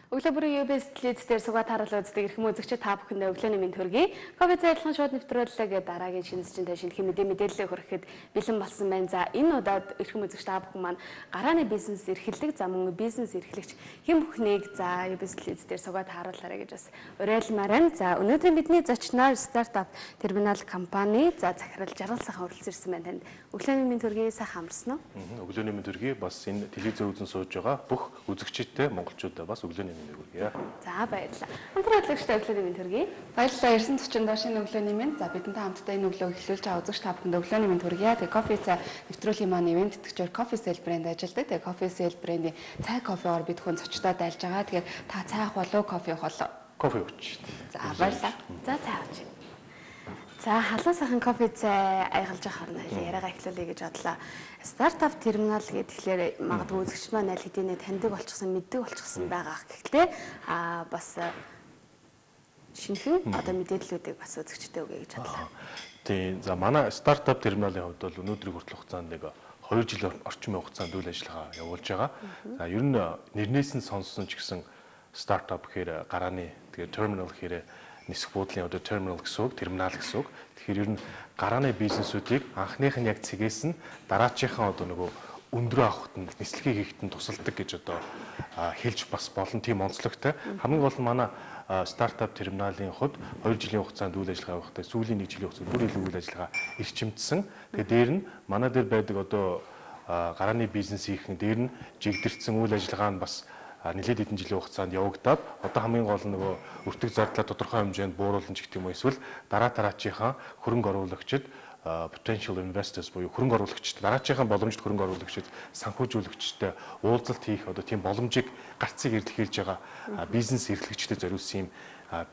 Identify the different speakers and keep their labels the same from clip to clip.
Speaker 1: Өглөө бүрийн UBS телевиз дээр сугаа тааруулаа үздэг эрхэм үзэгчид, та бүхэндээ өглөөний мэнд хүргэе. Кофе цай адилхан шууд нэвтрүүлэг дараагийн шинэ зочинтой шинэхэн мэдээлэл хүргэхэд бэлэн болсон байна. За, энэ удаад эрхэм үзэгч та бүхэн маань гарааны бизнес эрхлэг, за мөн бизнес эрхлэгч хэн бүхнийг за UBS телевиз дээр сугаа тааруулаарай гэж бас уриалмаар байна. За, өнөөдрийн бидний зочноор стартап терминал компани за захирал Жаргал сайхан хүрэлцэн ирсэн байна. Танд өглөөний мэнд хүргэе, сайхан амарсан уу?
Speaker 2: Өглөөний мэнд хүргэе. Бас энэ телевизээр үзэн сууж байгаа бүх үзэгчидтэй, монголчуудаа бас өглөөний мэндийг хүргэе.
Speaker 1: За, баярлалаа. Хамтран хөтлөгчтэй өглөөний мэнд хүргэе.
Speaker 3: Баярлалаа. Ирсэн зочиндоо шинэ өглөөний мэнд. За, бидэнтэй хамтдаа энэ өглөөг эхлүүлж байгаа үзэгч та бүхэнд өглөөний мэнд хүргэе. Тэгээ кофе цай нэвтрүүлгийн маань ивээн тэтгэгчээр Coffee Sale брэнд ажилладаг. Тэгээ Coffee Sale брендийн цай кофеор бид хүн зочдоо дайлж байгаа. Тэгэхээр та цай авах болов, кофе уух болов?
Speaker 2: Кофе ууч.
Speaker 3: За, баярлалаа.
Speaker 1: За, цай ууч. За, халуун сайхан кофе цай аялж байгаа хооронд яриагаа эхлүүлье гэж бодлоо. Стартап терминал гэдэг тэгэхээр магадгүй үзэгч маань аль хэдийнэ таньдаг болчихсон, мэддэг болчихсон байгаа. Гэхдээ бас шинэхэн одоо мэдээллүүдийг бас үзэгчдэд өгье гэж бодлоо.
Speaker 2: Тийм. За, манай стартап терминалын хувьд бол өнөөдрийн хүртэл хугацаанд нэг 2 жил орчим хугацаанд үйл ажиллагаа явуулж байгаа. За, ер нь нэрнээс нь сонссон ч гэсэн стартап гэхээр гарааны, тэгээд терминал гэхээр нисэх буудлын одоо терминал гэсэн үг, терминал гэсэн үг. Тэгэхээр ер нь гарааны бизнесүүдийг анхных нь яг цэгээс нь дараачийнхаа одоо нөгөө өндрөө авахт нь, нислэгийг хийхэд нь тусалдаг гэж одоо хэлж бас болно, тийм онцлогтой. Хамгийн гол нь манай стартап терминалын хувьд 2 жилийн хугацаанд үйл ажиллагаа явуулахдаа сүүлийн 1 жилийн хугацаанд бүр илүү үйл ажиллагаа эрчимдсэн. Тэгээ дээр нь манай дээр байдаг одоо гарааны бизнесийнхэн дээр нь жигдэрсэн үйл ажиллагаа нь бас нэлээд хэдэн жилийн хугацаанд явагдаад, одоо хамгийн гол нь нөгөө өртөг зардлаа тодорхой хэмжээнд бууруулна ч гэх юм уу, эсвэл дараа дараачийнхаа хөрөнгө оруулагчид, potential investors буюу хөрөнгө оруулагчид, дараачийнхаа боломжит хөрөнгө оруулагчид, санхүүжүүлэгчтэй уулзалт хийх одоо тийм боломжийг, гарцыг эрэлхийлж байгаа бизнес эрхлэгчдэд зориулсан юм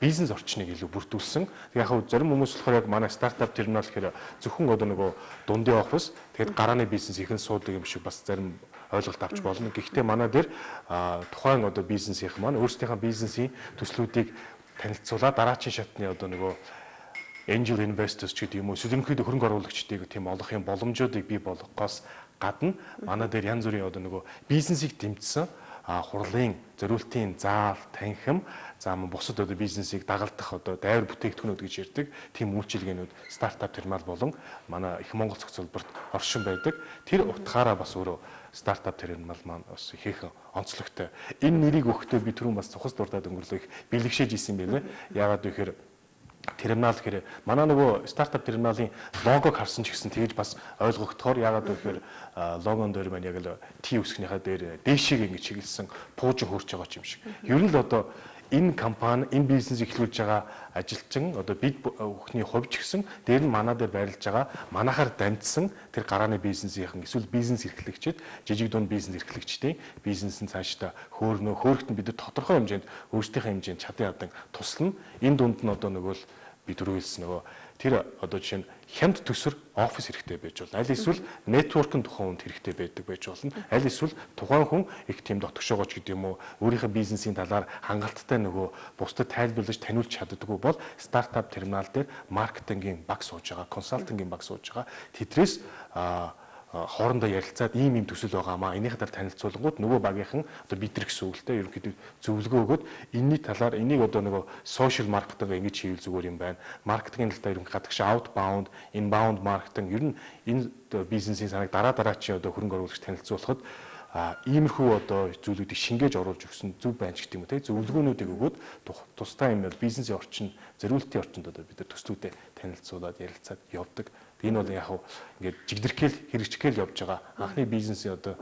Speaker 2: бизнес орчныг илүү бүрдүүлсэн. Тэг яг хав зарим хүмүүс болохоор яг манай стартап терминал гэхээр зөвхөн одоо нөгөө дундын офис, тэгэд гарааны бизнес ихэн суудаг юм шиг бас зарим ойлголт авч болно. Гэхдээ манай дээр тухайн одоо бизнесийнх маань өөрсдийнхээ бизнесийн төслүүдийг танилцуулаад, дараачийн шатны одоо нөгөө angel investors ч гэдэг юм уу, эсвэл ерөнхийдөө хөрөнгө оруулагчдыг тийм олох юм боломжуудыг бий болгохоос гадна манай дээр янз бүрийн одоо нөгөө бизнесийг дэмжсэн хурлын зориултын заал, танхим, за мөн бусад одоо бизнесийг дагалдах одоо дайвар бүтээгдэхүүнүүд гэж ярьдаг тийм үйлчилгээнүүд стартап терминал болон манай Их Монгол цогцлборт оршин байдаг. Тэр утгаараа бас өөрөө стартап терминал маань бас ихээхэн онцлогтой. Энэ нэрийг өгөхдөө би түрүүн бас цухас дурдаад өнгөрлөө, их бэлэгшээж исэн юм байна. Яагаад вэ гэхээр терминал гэхээр манай нөгөө стартап терминалын логог харсан ч гэсэн тэгэж бас ойлгогдохоор, яагаад вэ гэхээр логон дээр маань яг л T үсгнийхаа дээр дээшийг ингэж чиглэсэн пуужин хөөрч байгаа юм шиг. Ер нь л одоо энэ компани, энэ бизнес эхлүүлж байгаа ажилчин одоо бид бүхний хувьд ч гэсэн, дээр нь манай дээр байрлаж байгаа, манайхаар дамжсан тэр гарааны бизнесийнхэн эсвэл бизнес эрхлэгчид, жижиг дунд бизнес эрхлэгчдийн бизнес нь цаашдаа хөөрнө, хөөрөхт нь бид тодорхой хэмжээнд, өөрсдийнхээ хэмжээнд чадан ядан туслана. Энэ дунд нь одоо нөгөө л би түрүү хэлсэн нөгөө тэр одоо жишээ нь хямд төсөр офис хэрэгтэй байж болно. Аль эсвэл network нь тухайн хүнд хэрэгтэй байдаг байж болно. Аль эсвэл тухайн хүн их тийм дотгошоогооч гэдэг юм уу, өөрийнхөө бизнесийн талаар хангалттай нөгөө бусдад тайлбарлаж таниулж чаддаггүй бол стартап терминал дээр маркетингийн баг сууж байгаа, консалтингийн баг сууж байгаа. Тэдрээс хоорондоо ярилцаад, ийм ийм төсөл байгаамаа, энийхээ талаар танилцуулангууд нөгөө багийнхан одоо бид нар гэсэн үг л дээ, ерөнхийдөө зөвлөгөө өгөөд, энэний талаар, энийг одоо нөгөө social marketing ингэж хийвэл зүгээр юм байна. Маркетингийн талаар, ерөнхий гадагш outbound, inbound marketing, ер нь энэ бизнесийн санааг дараа дараачийн одоо хөрөнгө оруулагч танилцуулахад иймэрхүү одоо зүйлүүдийг шингээж оруулж өгсөн зөв байна ч гэдэг юм уу, те, зөвлөгөөнүүдийг өгөөд, тусдаа юм бол бизнесийн орчин, зориултын орчинд одоо бид нар төслүүдэд танилцуулаад ярилцаад явдаг. Энэ бол яг ингээд жигдэрхэл хэрэгжихэл явж байгаа анхны бизнесийн одоо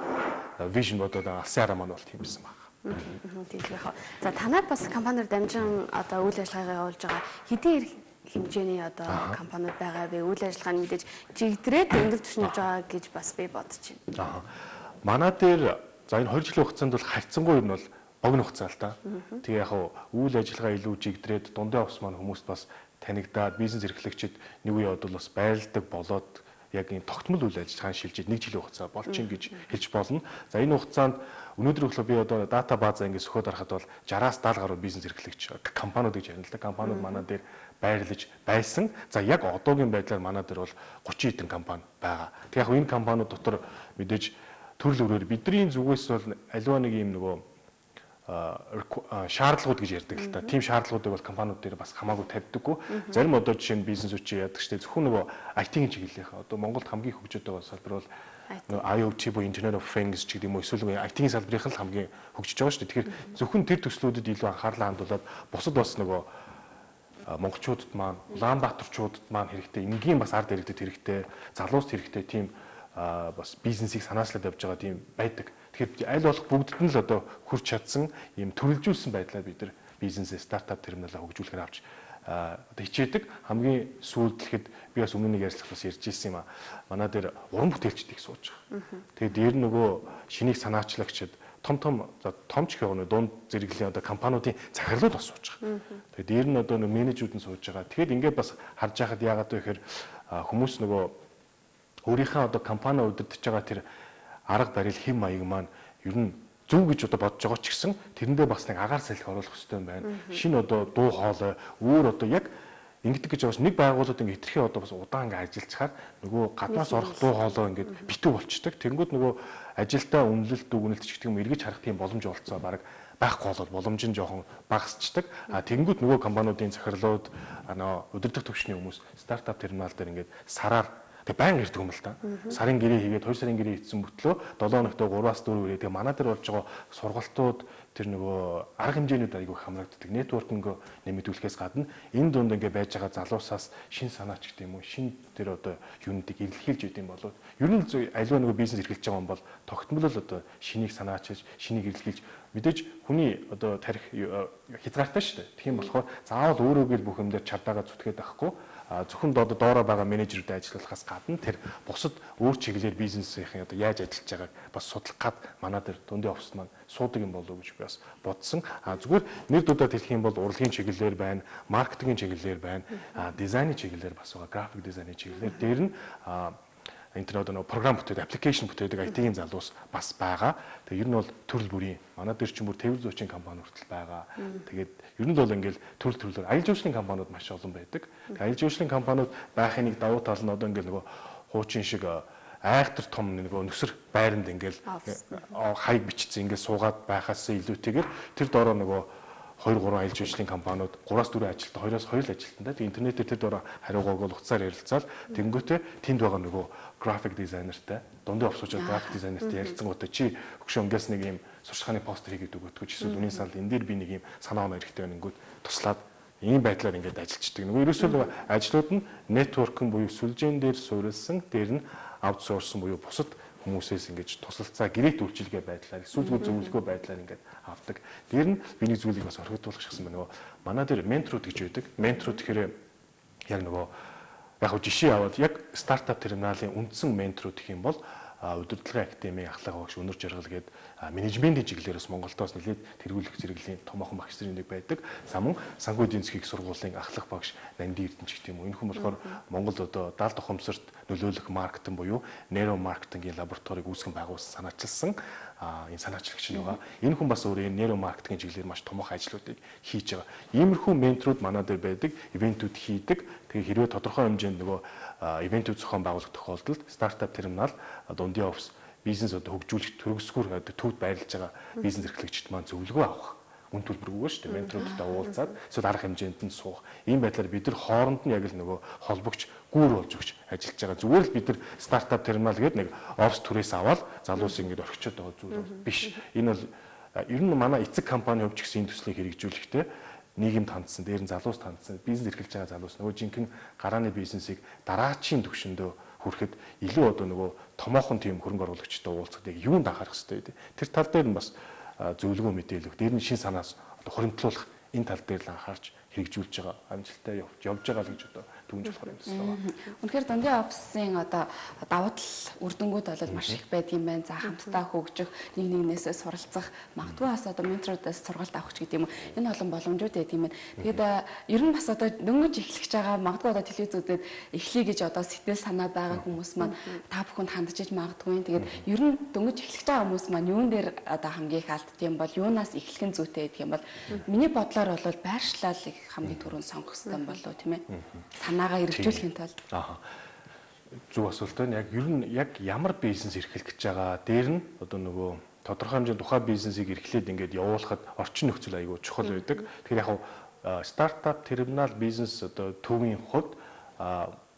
Speaker 2: vision бодоод алсын хараа маань бол тийм байсан байна.
Speaker 1: Тийм яг. За, танаар бас компаниар дамжин одоо үйл ажиллагаагаа явуулж байгаа хэдийн хэмжээний одоо компаниуд байгаа вэ? Үйл ажиллагаа нь мэдээж жигдрээд өндөр түвшинд явж байгаа гэж бас би бодож байна.
Speaker 2: Манай дээр за энэ 2 жилийн хугацаанд бол харьцангуй юм бол богино хугацаа л та. Тэгээ яг үйл ажиллагаа илүү жигдрээд, дундын офис маань хүмүүст бас танигдаад, бизнес эрхлэгчид нэг үе бодвол бас байрладаг болоод, яг ийм тогтмол үйл ажиллагаан шилжиж 1 жилийн хугацаа болж ин гэж хэлж болно. За, энэ хугацаанд өнөөдөр өглөө би одоо дата база ингэ сөхөд харахад бол 60-аас 70 гаруй бизнес эрхлэгч компаниуд гэж ярина л да. Компаниуд манай дээр байрлаж байсан. За, яг одоогийн байдлаар манай дээр бол 30 хэдэн компани байгаа. Тэг яг энэ компаниуд дотор мэдээж төрөл бүрээр бидний зүгээс бол аливаа нэг юм нөгөө шаардлагууд гэж ярьдаг л та. Тийм шаардлагуудыг бол компаниуд дээр бас хамаагүй тавьдаггүй. Зарим одоо жишээ нь бизнесүүд чи яадаг штэ, зөвхөн нөгөө IT-ийн чиглэлийнх. Одоо Монголд хамгийн хөгжөөд байгаа салбар бол нөгөө IoT буюу Internet of Things ч гэдэг юм уу, эсвэл IT-ийн салбарын л хамгийн хөгжиж байгаа шүү дээ. Тэгэхээр зөвхөн тэр төслүүдэд илүү анхаарлаа хандуулад бусад бас нөгөө монголчуудад маань, Улаанбаатарчуудад маань хэрэгтэй, энгийн бас ард иргэдэд хэрэгтэй, залууст хэрэгтэй тийм бас бизнесийг санаачлаад явж байгаа тийм байдаг. Тэгэхээр аль болох бүгдд нь л одоо хүрч чадсан ийм төрөлжүүлсэн байдлаар бид нар бизнесээ стартап терминалаа хөгжүүлэхээр авч одоо хичээдэг. Хамгийн сүүлд хэлэхэд би бас өмнө нэг ярилцлага бас ярьж ирсэн юм а. Манай дээр уран бүтээлчдийг сууж байгаа. Тэгээд дээр нөгөө шинийг санаачлагчид том том, за том ч гэх юм дунд зэрэглэлийн одоо компаниудын захирлууд бас сууж байгаа. Тэгээд дээр нь одоо нөгөө менежүүд нь сууж байгаа. Тэгэхээр ингээд бас харж байхад яагаад вэ гэхээр хүмүүс нөгөө өөрийнхөө одоо компани удирдах байгаа тэр арга барил, хэм маяг маань ер нь зөв гэж одоо бодож байгаа ч гэсэн тэрэндээ бас нэг агаар салхи оруулах хэрэгтэй юм байна. Шинэ одоо дуу хоолой, өөр одоо яг ингэдэг гэж байгаа ш, нэг байгууллагууд ингээ хитрхи одоо бас удаан ингээ ажиллachаар нөгөө гаднаас орох дуу хоолой ингээд битүү болчдөг. Тэнгүүд нөгөө ажилдаа үнэлэлт, дүгнэлт ч гэдэг юм эргэж харах тийм боломж олцоо баг байхгүй болоод боломж нь жоохон багасчдаг. А тэнгүүд нөгөө компаниудын захирлууд, нөө удирдах төвшний хүмүүс стартап терминал дээр ингээд сараар тэг баян ирдэг юм л та. Сарын гэрээ хийгээд, 2 сарын гэрээ хийсэн мөртлөө 7 хоногт 3-аас 4 ирээ. Тэгээ манай дээр болж байгаа сургалтууд, тэр нөгөө арга хэмжээнүүд айгүй хамрагддаг. Networking нэмэгдүүлэхээс гадна энэ дунд ингээ байж байгаа залуусаас шин санаач гэдэг юм уу, шин тэр одоо юунуудыг эрэлхийлж идэм болоод ер нь аливаа нөгөө бизнес эрхэлж байгаа юм бол тогтмол л одоо шинийг санаачилж, шинийг эрэлхийлж, мэдээж хүний одоо тарих хязгаартай шүү дээ. Тийм болохоор заавал өөрөөгөө л бүх юм дээр чардаага зүтгээд байхгүй, зөвхөн одоо доороо байгаа менежерүүдэд ажиллахаас гадна тэр бусад өөр чиглэлээр бизнесийн одоо яаж ажиллаж байгааг бас судлах гад манай дээр дундын офис маань суудаг юм болов уу гэж би бас бодсон. А зүгээр нэр дуудаад хэлэх юм бол урлагийн чиглэлээр байна, маркетингийн чиглэлээр байна, дизайны чиглэлээр бас байгаа, график дизайны чиглэлээр, дээр нь интернет одоо програм бүтээдэг, application бүтээдэг IT-ийн залуус бас байгаа. Тэгээ ер нь бол төрөл бүрийн, манай дээр ч юм бүр тээвэр зүйчийн компани хүртэл байгаа. Тэгээд ер нь бол ингээл төрөл төрлөөр аялал жуулчлалын компаниуд маш олон байдаг. Тэгээ аялал жуулчлалын компаниуд байхын нэг давуу тал нь одоо ингээл нөгөө хуучин шиг айхтар том нөгөө нүсэр байранд ингээл хаяг бичсэн ингээл суугаад байхаас илүүтэйгээр тэр доороо нөгөө 2 3 аялал жуулчлалын компаниуд 3-4 ажилтан, 2-2 л ажилтан. Тэгээ интернетээр тэр доороо хариугааг бол утсаар ярилцаал тэнгүүтээ тэнд байгаа нөгөө график дизайнертай, дундын офсуучаар график дизайнертай ярилцсангуудаа чи өгшөө ингээс нэг юм сурчлагын постэр хийгээд өгөөдгөө ч эсвэл үнийн санал энэ дээр би нэг юм санаа оноо хэрэгтэй байна гингүүд туслаад ийм байдлаар ингээд ажиллаждаг. Нөгөө ерөөсөө нөгөө ажлууд нь networking буюу сүлжээн дээр суурилсан, дээр нь аутсорсон буюу бусад хүмүүсээс ингэж тусалцаа, гэрээт үйлчилгээ байдлаар, эсвэл зүгээр зөвлөгөө байдлаар ингээд авдаг. Дээр нь би нэг зүйлийг бас орхигдуулах шахсан байна. Нөгөө манай дээр менторуд гэж байдаг. Менторуд гэхээр яг нөгөө яг жишээ аваад яг стартап терминалын үндсэн менторуд гэх юм бол удирдлагын академийн ахлах багш Өнөр Жаргал гээд менежментийн чиглэлээр бас Монголдоос нэлээд тэргүүлэх зэрэглэлийн томоохон багш нарын нэг байдаг. Самун санхүү эдийн засгийн сургуулийн ахлах багш Нанди Эрдэнэ ч гэх юм уу. Энэ хүн болохоор Монгол одоо даалт ухамсарт нөлөөлөх маркетинг буюу нейромаркетингийн лабораторийг үүсгэн байгуулсан, санаачилсан энэ санаачлагч нь байгаа. Энэ хүн бас өөрөө нейромаркетингийн чиглэлээр маш томоохон ажлуудыг хийж байгаа. Иймэрхүү менторуд манай дээр байдаг, ивентүүд хийдэг. Тэгээ хэрвээ тодорхой хэмжээнд нөгөө ивентүүд зохион байгуулах тохиолдолд стартап терминал, дундын офис бизнес одоо хөгжүүлэх төрөсгөр одоо төвд байрлаж байгаа бизнес эрхлэгчид маань зөвлөгөө авах үн төлбөргүй шүү дээ. Менторуудтай уулзаад эсвэл арга хэмжээнд нь суух. Ийм байдлаар бид нар хооронд нь яг л нөгөө холбогч гүүр болж өгч ажиллаж байгаа. Зүгээр л бид нар стартап терминал гэдэг нэг офис түрээс аваад залуус ингэж орхичод байгаа зүйл бол биш. Энэ бол ер нь манай эцэг компани хувьд ч гэсэн энэ төслийг хэрэгжүүлэхдээ нийгэмд хандсан, дээр нь залуус хандсан, бизнес эрхэлж байгаа залуус нөгөө жинхэнэ гарааны бизнесийг дараачийн түвшиндөө хүрэхэд илүү одоо нөгөө томоохон тийм хөрөнгө оруулагчтай уулзахад яг юунд анхаарах хэрэгтэй вэ? Тэр тал дээр нь бас зөвлөгөө мэдээлэх, дээр нь шин санаас одоо хуримтлуулах энэ тал дээр л анхаарч хэрэгжүүлж байгаа, амжилттай явж байгаа л гэж одоо дүгнж болохоор юм байна.
Speaker 3: Үнэхээр дундын офисын одоо давуу тал, үр дүнгууд бол маш их байдаг юм байна. За хамтдаа хөгжих, нэг нэгнээсээ суралцах, магадгүй бас одоо менторудаас сургалт авах ч гэдэг юм уу. Энэ олон боломжууд байдаг юм байна. Тэгээд ер нь бас одоо дөнгөж эхлэх байгаа, магадгүй одоо телевизүүдэд эхлэе гэж одоо сэтгэл санаа байгаа хүмүүс маань та бүхэнд хандж иж магадгүй. Тэгээд ер нь дөнгөж эхлэх байгаа хүмүүс маань юун дээр одоо хамгийн их алддаг юм бол, юунаас эхлэх нь зүйтэй гэдэг юм бол миний бодлоор бол байршлал их хамгийн түрүүнд сонгох хэрэгтэй болов, тийм ээ. Санаагаа эргэжүүлэхийн тулд.
Speaker 2: Аа. Зөв асуулт байна. Яг ер нь яг ямар бизнес эрхлэх гэж байгаа дээр нь одоо нөгөө тодорхой хэмжээнд тухайн бизнесийг эрхлээд ингээд явуулахад орчин нөхцөл айгүй чухал байдаг. Тэгэхээр яг стартап терминал бизнес одоо төвийн хувьд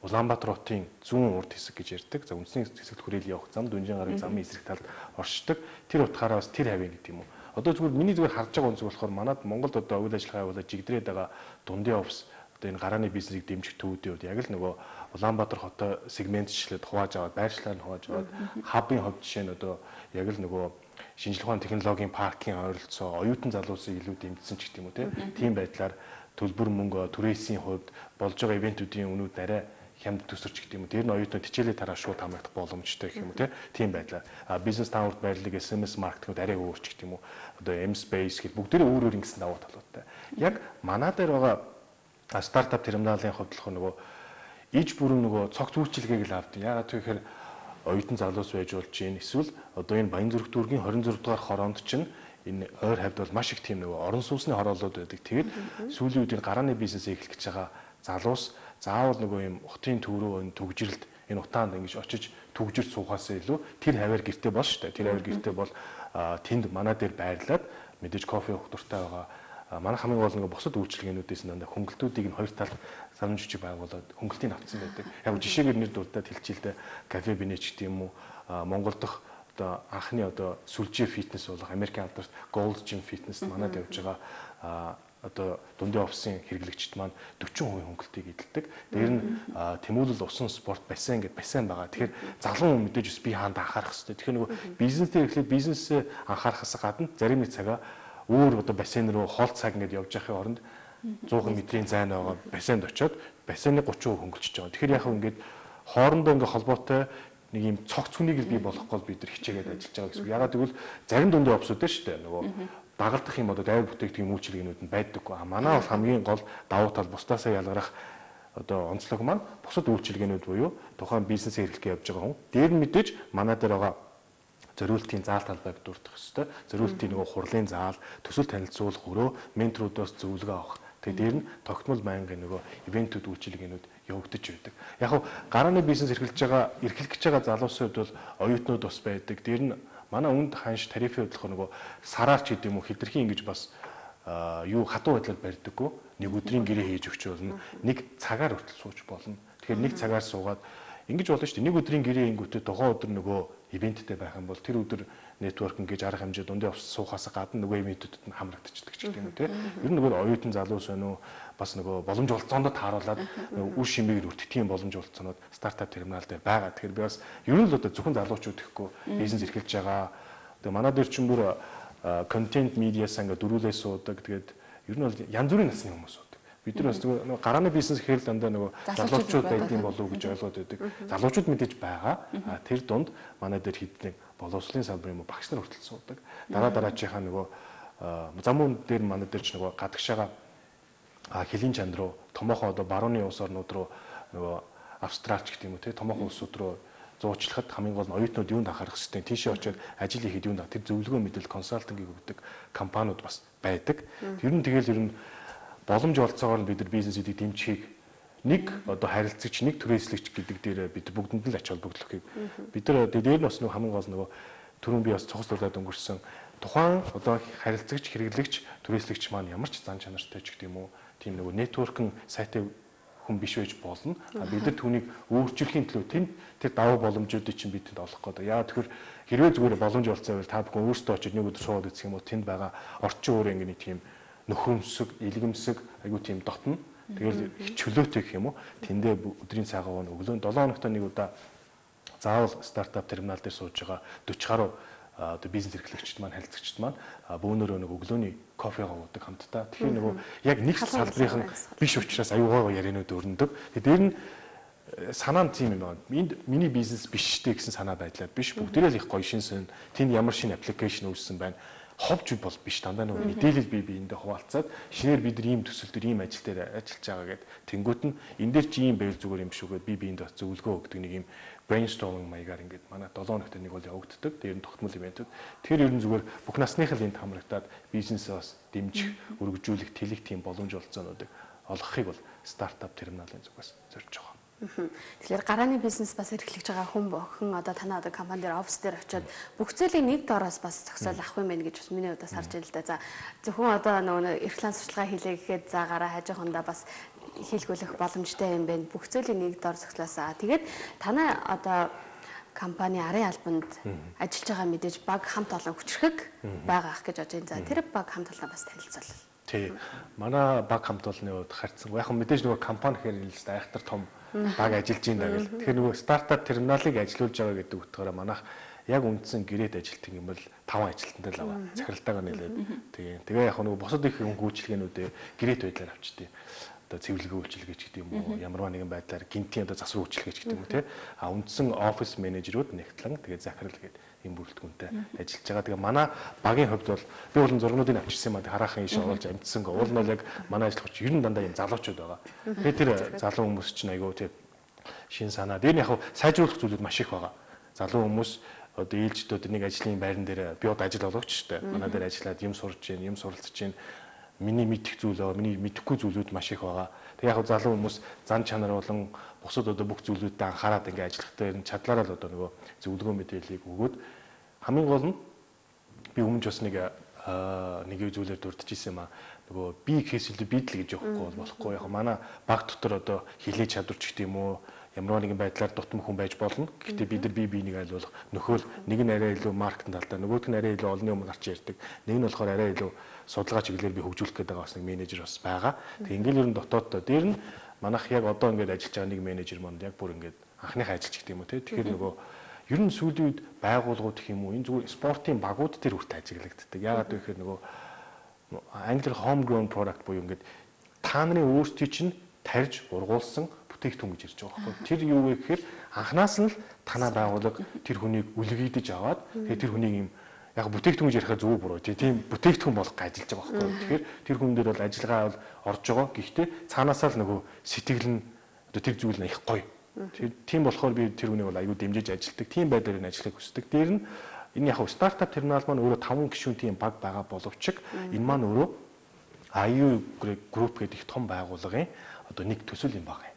Speaker 2: Улаанбаатар хотын зүүн урд хэсэг гэж ярьдаг. За үндэсний хэсэгт хүрээл явах зам, Дүнжин гарын замын эсрэг талд оршдог. Тэр утгаараа бас тэр хавийн гэдэг юм уу. Одоо зүгээр миний зүгээр харж байгаа өнцөг болохоор манад Монголд одоо үйл ажиллагаа явуулаад жигдрээд байгаа дундын офис одоо энэ гарааны бизнесийг дэмжих төвүүдийн хувьд яг л нөгөө Улаанбаатар хотоо сегментчлээд хувааж аваад, байршлаар нь хувааж аваад, хабын хувьд жишээ нь одоо яг л нөгөө шинжлэх ухааны технологийн паркийн ойролцоо оюутан залуусыг илүү дэмжсэн ч гэдэг юм уу тийм байдлаар төлбөр мөнгө түрээсийн хувьд болж байгаа ивентүүдийн үнүүд арай хямд төсөрч гэдэг юм уу. Тэр нь оюутнууд хичээлээ тараа шууд хамрагдах боломжтой гэх юм уу тийм байдлаар. А бизнес таунд байрлалыг SMS маркетингүүд арай өөр ч гэдэг юм уу. Одоо M Space гэх бүгдээрээ өөр өөр ингэсэн давуу талуудтай. Яг манай дээр байгаа стартап терминалын хувьд болохоор нөгөө иж бүрэн нөгөө цогц үйлчилгээг л авдаг. Яагаад гэвэл оюутан залуус байж болж гин эсвэл одоо энэ Баянзүрх дүүргийн 26 дугаар хороонд чинь энэ ойр хавьд бол маш их тийм нөгөө орон сууцны хорооллууд байдаг. Тэгээд сүүлийн үед энэ гарааны бизнесээ эхлэх гэж байгаа залуус заавал нөгөө юм хотын төв рүү энэ түгжрэлд энэ утаанд ингэж очиж түгжирч суухаас илүү тэр хаваар гэрте бол шүү дээ. Тэр хаваар гэрте бол тэнд манай дээр байрлаад мэдээж кофе уух дуртай байгаа. Манай хамгийн гол нөгөө бусад үйлчилгээнүүдээс дандаа хөнгөлтүүдийг нь хоёр талд саран жижиг байгуулад хөнгөлтийг авцсан байдаг. Яг жишээгээр нэр дурдаад хэлчихээ л дээ. Кафе Бинеч гэдэг юм уу Монгол дахь одоо анхны одоо сүлжээ фитнес болох Америкийн алдарт Gold Gym Fitness манад явж байгаа одоо дундын офисын хэрэглэгчд маань 40% хөнгөлтийг эдэлдэг. Дээр нь тэмүүлэл усан спорт бассейн гэдэг бассейн байгаа. Тэгэхээр залуу хүн мэдээж бас бие хаанд анхаарах хэрэгтэй. Тэгэхээр нөгөө бизнес дээр эхлээд бизнесээ анхаарахаас гадна зарим нэг цагаа өөр одоо бассейн руу хоол цаг ингээд явж байхын оронд 100 метрийн зайн байгаа бассейнд очиод бассейны 30% хөнгөлчихөж байгаа. Тэгэхээр яг ингээд хоорондоо ингээд холбоотой нэг юм цогц хүнийг л бий болгох гол бид нар хичээгээд ажиллаж байгаа гэсэн үг. Ягаад гэвэл зарим дундын офисууд дээр шүү дээ нөгөө дагалдах юм одоо дайвар бүтээгдэхүүн үйлчилгээнүүд нь байдаггүй. А манай бол хамгийн гол давуу тал бусдаасаа ялгарах одоо онцлог маань бусад үйлчилгээнүүд буюу тухайн бизнесээ эрхлэхээ явж байгаа хүн. Дээр нь мэдээж манай дээр байгаа зориултын заал талбайг дурдах ёстой. Зориултын нөгөө хурлын заал, төсөл танилцуулах өрөө, менторудаас зөвлөгөө авах. Тэгээ дээр нь тогтмол байнгын нөгөө ивентүүд үйлчилгээнүүд явагдаж байдаг. Яг нь гарааны бизнес эрхэлж байгаа, эрхлэх гэж байгаа залуусын хувьд бол оюутнууд бас байдаг. Дээр нь манай үнд ханш тарифын хувьд болохоор нөгөө сараар ч гэдэг юм уу хэтэрхий ингэж бас юу хатуу байдлаар барьдаггүй. Нэг өдрийн гэрээ хийж өгч болно. Нэг цагаар хүртэл сууж болно. Тэгэхээр нэг цагаар суугаад ингэж болно шүү дээ. Нэг өдрийн гэрээ ингэвтэй тухайн өдөр нөгөө ивенттэй байх юм бол тэр өдөр нэтворкинг гэж арга хэмжээ дундын офис суухаас гадна нөгөө ивентүүдэд нь хамрагдчихдаг ч гэдэг юм уу те. Ер нь нөгөө оюутан залуус байна уу бас нөгөө боломж олцоондоо тааруулаад нөгөө үр шимийг өртөх тийм боломж олцоонод стартап терминал дээр байгаа. Тэгэхээр би бас ер нь л одоо зөвхөн залуучууд гэхгүй бизнес эрхэлж байгаа. Тэгээ манай дээр чинь бүр контент медиас ингээ дөрүүлээ суудаг. Тэгээд ер нь бол янз бүрийн насны хүмүүс суудаг. Бид нар бас нөгөө гарааны бизнес гэхээр л дандаа нөгөө залуучууд байдсан болов уу гэж ойлгоод байдаг. Залуучууд мэдээж байгаа. А тэр дунд манай дээр хэдэн боловсролын салбар юм уу багш нар хүртэл суудаг. Дараа дараачихаа нөгөө зам дээр манай дээр ч нөгөө гадагшаага хөлийн чанд руу томоохон одоо барууны улс орнууд руу нөгөө Австралч гэдэг юм уу те томоохон улсууд руу зуучлахад хамгийн гол нь оюутнууд юунд анхаарах хэрэгтэй, тийшээ очиод ажил хийхэд юунд тэр зөвлөгөө мэдээлэл консалтингийг өгдөг компаниуд бас байдаг. Тэр нь тэгэл ер нь боломж олцоогоор нь бид нар бизнесүүдийг дэмжихийг нэг одоо харилцагч, нэг түрээслэгч гэдэг дээр бид бүгдэнд нь л ач холбогдлохыг бид нар дээр нь бас нэг хамгийн гол нөгөө түрүүн би бас цогц дулаад өнгөрсөн тухайн одоо харилцагч, хэрэглэгч, түрээслэгч маань ямар ч зан чанартай ч гэдэг юм уу тийм нөгөө нэтворкинг сайтай хүн биш байж болно. А бид нар түүнийг өөрчлөхийн төлөө тэнд тэр давуу боломжуудыг чинь бид тэнд олох гэдэг. Яагаад тэгэхээр хэрвээ зүгээр боломж олцсон байвал та бүхэн өөрсдөө очиж нэг өдөр суугаад үзэх юм уу тэнд байгаа орчин өөр ингэ нэг тийм нөхөмсөг, илгэмсэг айгуу тийм дотно. Тэгэл их чөлөөтэй гэх юм уу. Тэндээ өдрийн цагаа өглөө 7 хоногт нэг удаа заавал стартап терминал дээр сууж байгаа 40 гаруй одоо бизнес эрхлэгчд маань харилцагчд маань бөөнөрөө нэг өглөөний кофегаа уудаг хамтдаа. Тэгэхээр нөгөө яг нэг салбарын биш учраас аюугаа ярианууд өрнөдөг. Тэгээ дээр нь санаа нь тийм юм байна. Энд миний бизнес биш штэ гэсэн санаа байдлаар биш. Бүгдээрээ л их гоё шин сэн. Тэнд ямар шинэ аппликейшн үүссэн байна. Ховж бол биш дандаа нөгөө мэдээлэл бие биендээ хуваалцаад шинээр бид нар ийм төсөл төр ийм ажил дээр ажиллаж байгаа гэд тэнгуут нь энэ дээр чи ийм байвал зүгээр юм шүү гэд бие биендээ зөвлөгөө өгдөг нэг ийм brainstorming маягаар ингээд манай 7 хоногт нэг бол явагддаг. Тэр нь тогтмол ивентүүд. Тэр ер нь зүгээр бүх насных л энд хамрагдаад бизнесээ бас дэмжих, өргөжүүлэх, тэлэх тийм боломж олцоонуудыг олгохыг бол стартап терминалын зүгээс зорж байгаа.
Speaker 1: Тэгэхээр гарааны бизнес бас эрхлэж байгаа хүн бүхэн одоо танай одоо компани дээр офис дээр очиод бүх зүйлийг нэг доороос бас зохицол авах юм байна гэж бас миний хувьд бас харж байна л да. За зөвхөн одоо нөгөө эрхлэн сурчлагаа хийлээ гэхэд за гараа хажуухандаа бас хийлгүүлэх боломжтой юм байна. Бүх зүйлийг нэг доор зохицлоосаа. Тэгээд танай одоо компани арын албанд ажиллаж байгаа мэдээж баг хамт олон хүчрхэг байгаа ах гэж бодож байна. За тэр баг хамт олноо бас танилцуул.
Speaker 2: Тий. Манай баг хамт олонны хувьд харьцангуй. Яг мэдээж нөгөө компани гэхээр хэлсэн айхтар том баг ажиллаж байна гэл. Тэгэхээр нөгөө стартап терминалыг ажилуулж байгаа гэдэг утгаараа манайх яг үндсэн гэрээт ажилтан юм бол 5 ажилтнтай л аваа. Захиралтайгаа нэлээд. Тэгээ. Тэгээ яг нөгөө бусад их хүн үйлчилгээнүүдээ гэрээт байдлаар авчдیں۔ Одоо цэвэрлэгээ үйлчилгээ ч гэдэг юм уу, ямарваа нэгэн байдлаар гинтийн одоо засвар үйлчилгээ ч гэдэг юм уу, тий. А үндсэн офис менежерүүд нэгтлэн тэгээ захирал гэдэг ийм бүрэлдэхүүнтэй ажиллаж байгаа. Тэгээ манай багийн хувьд бол би болон зургнуудыг авчирсан юм аа. Хараахан ийш оруулж амжсангүй. Уул нь бол яг манай ажиллагч ер нь дандаа ийм залуучууд байгаа. Тэгээ тэр залуу хүмүүс чинь айгүй тий шин санаа. Тэр нь яг сайжруулах зүйлүүд маш их байгаа. Залуу хүмүүс одоо ээлжид нэг ажлын байран дээр би одоо ажил олгогч шүү дээ. Манай дээр ажиллаад юм сурж гин, юм суралцж гин. Миний мэдэх зүйл байгаа, миний мэдэхгүй зүйлүүд маш их байгаа. Тэгээ яг залуу хүмүүс зан чанар болон бусад одоо бүх зүйлүүдэд анхаарат ингээ ажиллахтай ер нь чадлаараа л одоо нөгөө зөвлөгөө мэдээллийг өгөөд хамгийн гол нь би өмнө ч бас нэг нэг зүйлээр дурдчихсэн юм аа. Нөгөө би гэхээс илүү бид л гэж явахгүй бол болохгүй. Яг манай баг дотор одоо хилээ чадвар ч гэдэг юм уу, ямар нэгэн байдлаар дутам хүн байж болно. Гэхдээ бид нар бие биенийг айлуулах нөхөөл нэг нь арай илүү маркетинг талдаа, нөгөөх нь арай илүү олонний өмнө гарч ярьдаг. Нэг нь болохоор арай илүү судалгаа чиглэлээр би хөгжүүлэх гэдэг байгаа бас нэг менежер бас байгаа. Тэг ингээл ер нь дотооддоо дээр нь манайх яг одоо ингээд ажиллаж байгаа нэг менежер монд яг бүр ингээд анхныхаа ажиллаж гэдэг юм уу те. Тэгэхээр нөгөө ер нь сүүлийн үед байгууллагууд гэх юм уу энэ зүгээр спортын багууд тэр хүртэл ажиглагддаг. Яагаад вэ гэхээр нөгөө англиар homegrown product буюу ингээд та нарын өөрсдий чинь тарьж ургуулсан бүтээгдэхүүн гэж ярьж байгаа байхгүй. Тэр юу вэ гэхээр анханаас нь л танаа байгууллага тэр хүнийг үлгийдэж аваад тэгээ тэр хүнийг юм яг бүтээгдэхүүн гэж яриахаа зөв буруу. Тийм бүтээгдэхүүн болох гэж ажиллаж байгаа байхгүй. Тэгэхээр тэр хүн дээр бол ажиллагаа бол орж байгаа. Гэхдээ цаанаасаа л нөгөө сэтгэл нь одоо тэр зүйл нь их гоё. Тийм болохоор би тэр хүнийг бол аюу дэмжиж ажилтдаг. Тийм байдлаар энэ ажлыг хүсдэг. Дээр нь энэ яг стартап терминал маань өөрөө 5 гишүүн тийм баг байгаа боловч энэ маань өөрөө IU Group гэдэг их том байгууллагын одоо нэг төсөл юм байна.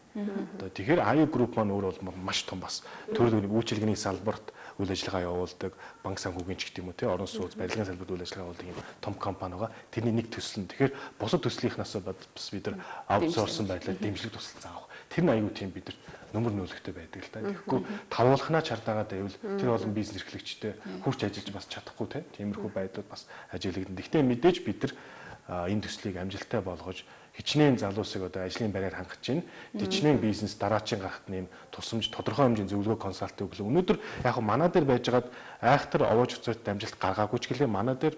Speaker 2: Одоо тэгэхээр IU Group маань өөрөө бол маш том бас төрөл бүрийн үйлчилгээний салбарт үйл ажиллагаа явуулдаг, банк санхүүгийн ч гэдэг юм уу те, орон сууц, барилгын салбарт үйл ажиллагаа явуулдаг юм том компани байгаа. Тэрний нэг төсөл нь. Тэгэхээр бусад төслийнхнаас бас бид нар аутсорсон байдлаар дэмжлэг тусалцаа авах. Тэр нь аюу тийм бид нар нөмөр нөлөгтэй байдаг л та. Тэгэхгүй тавуулхнаа чардаагаад байвал тэр олон бизнес эрхлэгчтэй хурц ажиллаж бас чадахгүй те. Тиймэрхүү байдлууд бас ажиглагдана. Гэхдээ мэдээж бид нар энэ төслийг амжилттай болгож хичнээн залуусыг одоо ажлын байраар хангаж чинь хичнээн бизнес дараачийн гарахт нэм тусламж тодорхой хэмжээний зөвлөгөө консалт өглөө. Өнөөдөр яг манай дээр байжгаад айхтар овоож уцаарт амжилт гаргаагүй ч гэлээ манай дээр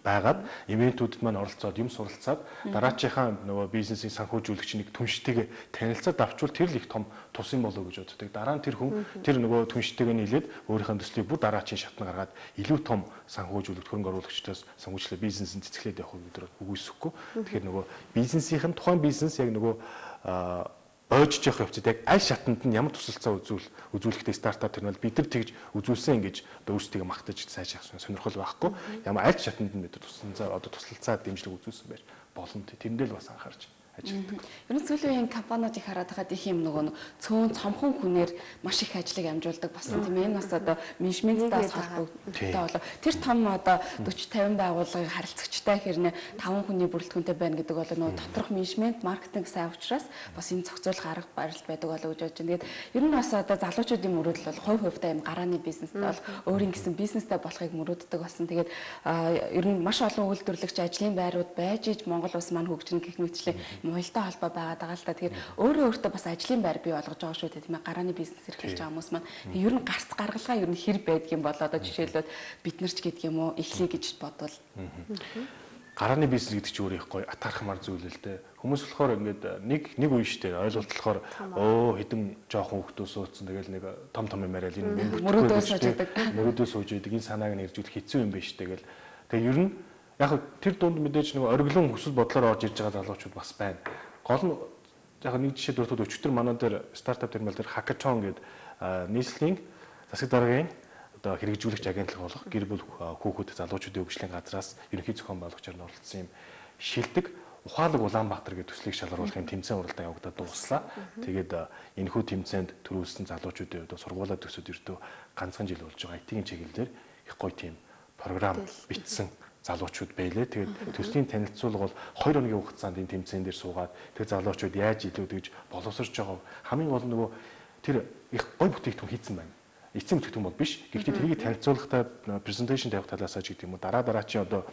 Speaker 2: байгаад ивентүүдэд маань оролцоод юм суралцаад дараачийнхаа нөгөө бизнесийн санхүүжүүлэгч нэг түнштэйгээ танилцаад авчвал тэр л их том тус юм болов уу гэж боддог. Дараа нь тэр хүн тэр нөгөө түнштэйгээ нийлээд өөрийнхөө төслийг бүр дараачийн шатны гаргаад илүү том санхүүжүүлэгч хөрөнгө оруулагчдаас санхүүжлээ бизнесийн цэцгэлээд явах бид нар үгүйсэхгүй. Тэгэхээр нөгөө бизнесийнх нь тухайн бизнес яг нөгөө ойжж явах явцад яг аль шатанд нь ямар тусалцаа үзүүлэхдээ стартап терминал бид нар тэгж үзүүлсэн гэж одоо өөрсдийгөө магтаж сайж явах сонирхол байхгүй. Ямар аль шатанд нь бид нар тусалцаа одоо тусалцаа дэмжлэг үзүүлсэн байж болно. Тэрэндээ л бас анхаарч ажилладаг.
Speaker 3: Ер нь сүүлийн үеийн компаниудыг хараад байхад их юм нөгөө цөөн цомхон хүнээр маш их ажлыг амжуулдаг болсон тийм ээ. Энэ бас одоо менежменттэй бас холбогдтой болов. Тэр том одоо 40 50 байгууллагын харилцагчтай хэрнээ 5 хүний бүрэлдэхүүнтэй байна гэдэг бол нөгөө доторх менежмент, маркетинг сайн учраас бас энэ зохицуулах арга барил байдаг болов гэж бодож байна. Тэгээд ер нь бас одоо залуучуудын мөрөөдөл бол хувь хувьдаа юм гарааны бизнестэй бол өөрийн гэсэн бизнестэй болохыг мөрөөддөг болсон. Тэгээд ер нь маш олон үйлдвэрлэгч ажлын байрууд байж иж Монгол улс маань хөгжинэ гэх мэтчлэн уялдаа холбоо байгаад байгаа л да. Тэгэхээр өөрөө өөртөө бас ажлын байр бий болгож байгаа шүү дээ тийм ээ. Гарааны бизнес эрхэлж байгаа хүмүүс маань. Тэгээ ер нь гарц гаргалгаа ер нь хэр байдг юм бол одоо жишээлбэл бид нар ч гэдэг юм уу эхлэе гэж бодвол.
Speaker 2: Гарааны бизнес гэдэг чинь өөрөө их гоё атаархмаар зүйл л дээ. Хүмүүс болохоор ингээд нэг үе шүү дээ. Ойлголт болохоор хэдэн жоохон хүүхдүүд суудсан тэгэл нэг том том юм яриад энэ
Speaker 3: мөрөөдөө сууж идэг.
Speaker 2: Мөрөөдөө сууж идэг. Энэ санааг нь иржүүлэх хэцүү юм байна шүү дээ гэл. Тэгээ ер нь яг тэр дунд мэдээж нэг ориглон хүсэл бодлоор орж ирж байгаа залуучууд бас байна. Гол нь яг нэг жишээ дуртад өчигдөр манай дээр стартап терминал дээр хакатон гэдэг нийслэлийн засаг даргын одоо хэрэгжүүлэгч агентлаг болох гэр бүл хүүхэд залуучуудын хөгжлийн газраас ерөнхий зохион байгуулагчаар нь оролцсон юм шилдэг Ухаалаг Улаанбаатар гэх төслийг шалгаруулах юм тэмцээн уралдаан явагдаад дууслаа. Тэгээд энэхүү тэмцээнд төрүүлсэн залуучуудын хувьд сургуулаа төгсөөд ердөө ганцхан жил болж байгаа IT-ийн чиглэлээр их гоё тийм програм бичсэн залуучууд байлээ. Тэгээд төслийн танилцуулга бол 2 хоногийн хугацаанд энэ тэмцээн дээр суугаад тэр залуучууд яаж илүү тэгж боловсрож байгаа хамгийн гол нь нөгөө тэр их гоё бүтээгдэхүүн хийцэн байна. Эцсийн бүтээгдэхүүн бол биш. Гэхдээ тэрийг танилцуулахдаа презентацийн тавих талаасаа ч гэдэг юм уу дараа дараачийн одоо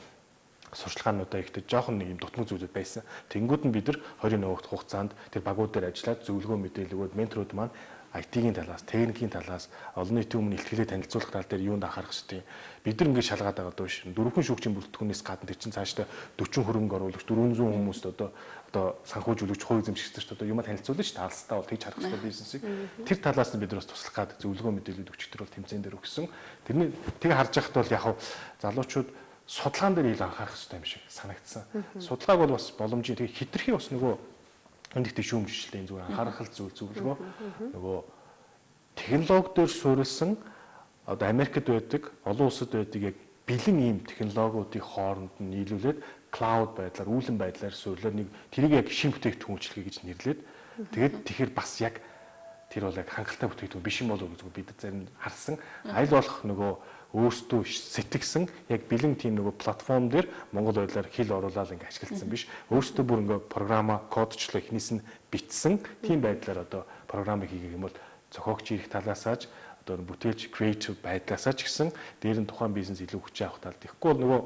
Speaker 2: сурчлагаануудаа ихтэй жоохон нэг юм дутмаг зүйлүүд байсан. Тэнгүүд нь бид нар 21 хугацаанд тэр багууд дээр ажиллаад зөвлөгөө мэдээлэл өгөөд менторууд маань IT-ийн талаас, техникийн талаас, олон нийтийн өмнө илтгэлээ танилцуулах тал дээр юунд анхаарах ёстой. Бид нар ингээд шалгаад байгаа дөө ш. Дөрвөн шүүгчийн бүрэлдэхүүнээс гадна тэр чинь цаашдаа 40 хөрөнгө оруулагч 400 хүмүүст одоо санхүүжүүлэгч, хувь эзэмшигч одоо юмаа танилцуулна ш. Алстаа бол тэгж харах ёстой бизнесийг. Тэр талаас нь бид нар бас туслах гад зөвлөгөө мэдээлэл өгч тэр бол тэмцээн дээр өгсөн. Тэрний тэг харж байхад бол яг залуучууд судалгаан дээр илүү анхаарах хэрэгтэй юм шиг санагдсан. Судалгааг бол бас боломжийн тэг хитрхи бас нөгөө энд ихтэй шүүмжлэлтэй зүгээр анхаарах зүйл зөвлөгөө нөгөө технологи дээр суурилсан одоо Америкт байдаг, олон улсад байдаг яг бэлэн ийм технологиудыг хооронд нь нийлүүлээд клауд байдлаар, үүлэн байдлаар суурлаад нэг тэрийг яг шин бүтээгдэхүүн үйлчилгээ гэж нэрлээд тэгээд тэгэхээр бас яг тэр бол яг хангалттай бүтээгдэхүүн биш юм болов уу гэж бид зарим харсан. Аль болох нөгөө өөрсдөө сэтгсэн яг бэлэн тийм нөгөө платформ дээр Монгол байдлаар хэл оруулаад ингээ ашигласан биш. Өөрсдөө бүр ингээ програма кодчлоо эхнээс нь бичсэн тийм байдлаар одоо програмыг хийгэх юм бол зохиогч ирэх талаасааж одоо бүтээлч creative байдлаасаа ч гэсэн дээр нь тухайн бизнес илүү хүч авах талд. Тэгэхгүй бол нөгөө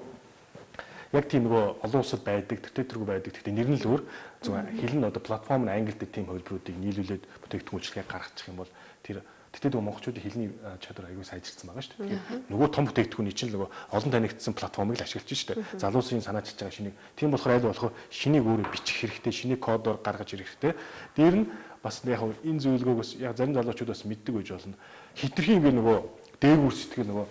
Speaker 2: яг тийм нөгөө олон улсад байдаг, тэртээ тэргүй байдаг. Гэхдээ нэр нь л өөр. Зөвхөн хэл нь одоо платформ нь англи дээр тийм хувилбаруудыг нийлүүлээд бүтээгдэхүүн үйлчилгээ гаргачих юм бол тэр Тэгтээ нөгөө монголчуудын хэлний чадвар аягүй сайжирсан байгаа шүү дээ. Тэгэхээр нөгөө том бүтээгдэхүүний чинь нөгөө олон танигдсан платформыг л ашиглаж шүү дээ. Залуусын санаачилж байгаа шинийг. Тийм болохоор аль болох шинийг өөрөө бичих хэрэгтэй, шинийг кодоор гаргаж ирэх хэрэгтэй. Дээр нь бас яг энэ зөвлөгөөг бас яг зарим залуучууд бас мэддэг байж болно. Хитрхи ингээ нөгөө дээгүүр сэтгэл нөгөө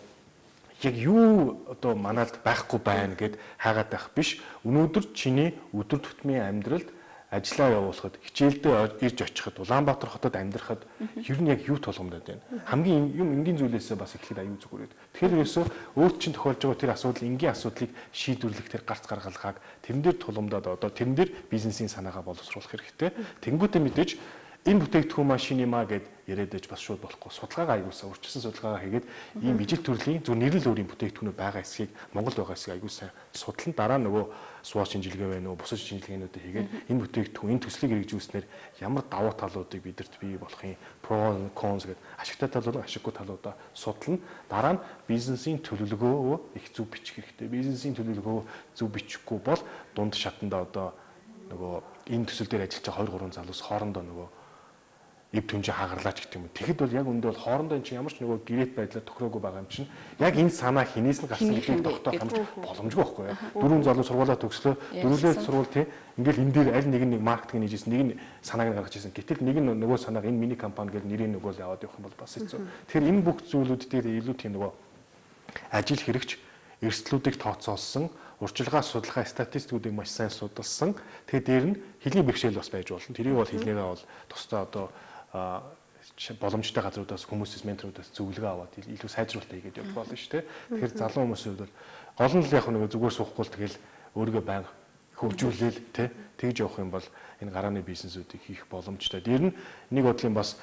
Speaker 2: яг юу одоо манад байхгүй байна гэд хайгаад байх биш. Өнөөдөр чиний өдөр тутмын амьдралд ажиллаа явуулахад, хичээлдээ ирж очиход, Улаанбаатар хотод амьдрахад ер нь яг юу тулгамдаад байна. Хамгийн юм энгийн зүйлээсээ бас эхлэхэд аюу зүгээр үү. Тэгэхээр ерөөсөө өөрт чинь тохиолж байгаа тэр асуудал, энгийн асуудлыг шийдвэрлэх тэр гарц гаргалгааг тэрэн дээр тулгамдаад одоо тэрэн дээр бизнесийн санаагаа боловсруулах хэрэгтэй. Тэнгүүтээ мэдээж энэ бүтээгдэхүүн маань шинэ юм а гэд яриад байж бас шууд болохгүй. Судалгаагаа аягуулсан, урьдчилсан судалгаагаа хийгээд ийм ижил төрлийн зөв нэрэл өөрийн бүтээгдэхүүнүүд байгаа эсхийг Монголд байгаа эсхийг аягүй сайн судлан дараа нөгөө SWOT шинжилгээ байна уу, бусад шинжилгээнүүдийг хийгээд энэ бүтээгдэхүүн, энэ төслийг хэрэгжүүлснээр ямар давуу талуудыг бидэрт бий болох юм, pro cons гэдэг ашигтай талууд, ашиггүй талуудаа судлана. Дараа нь бизнесийн төлөвлөгөөгөө их зөв бичих хэрэгтэй. Бизнесийн төлөвлөгөө зөв бичихгүй бол дунд шатанда одоо нөгөө энэ төсөл дээр ажиллаж байгаа 2 3 залуус хоорондоо нөгөө эв түнжээ хагарлаач гэдэг юм. Тэгэхэд бол яг үндэ бол хоорондоо эн чинь ямар ч нөгөө гэрээт байдлаар тохироогүй байгаа юм чинь яг энэ санаа хинээс нь гарсан гэдгийг тогтоох ямар ч боломжгүй байхгүй юу. Дөрвөн залуу сургуулаа төгслөө, дөрвөлээ сургууль тий. Ингээл энэ дээр аль нэг нь нэг маркетинг хийж ирсэн, нэг нь санааг нь гаргаж ирсэн. Гэтэл нэг нь нөгөө санааг энэ миний компани гэж нэрийг нөгөө л яваад явах юм бол бас хэцүү. Тэгэхээр энэ бүх зүйлүүд дээр илүү тийм нөгөө ажил хэрэгч эрсдлүүдийг тооцоолсон, урьдчилгаа судалгаа статистикуудыг маш сайн судалсан. Тэгээд дээр нь хэлний бэрхшээл бас байж болно. Тэрийг бол хэлнийгээ бол тусдаа одоо боломжтой газруудаас хүмүүсээс менторудаас зөвлөгөө аваад илүү сайжруулалтаа хийгээд явах болно шүү дээ. Тэгэхээр залуу хүмүүсийн хувьд бол гол нь л яг нэг зүгээр суухгүй л тэгэл өөрийгөө байнга хөгжүүлээл тэ тэгж явах юм бол энэ гарааны бизнесүүдийг хийх боломжтой. Дээр нь нэг бодлын бас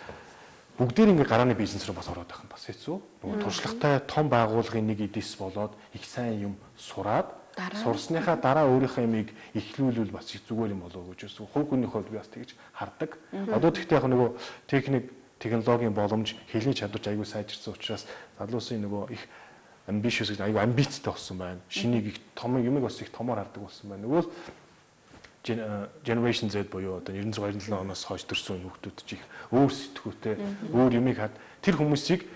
Speaker 2: бүгдээр ингээ гарааны бизнес рүү бас ороод байх нь бас хэцүү. Нөгөө туршлагатай том байгууллагын нэг эдис болоод их сайн юм сураад сурсныхаа дараа өөрийнхөө юмыг эхлүүлвэл бас их зүгээр юм болов уу гэж үзсэн. Хувь хүний хувьд би бас тэгж хардаг. Одоо тэгтээ яг нөгөө техник, технологийн боломж, хэлний чадварч аягүй сайжирсан учраас залуусын нөгөө их ambitious гэж аягүй амбицтай болсон байна. Шинийг их том юмыг бас их томоор хардаг болсон байна. Нөгөө Generation Z буюу одоо 96 97 оноос хойш төрсэн хүүхдүүд ч их өөр сэтгүүтэй, өөр юмыг хад тэр хүмүүсийг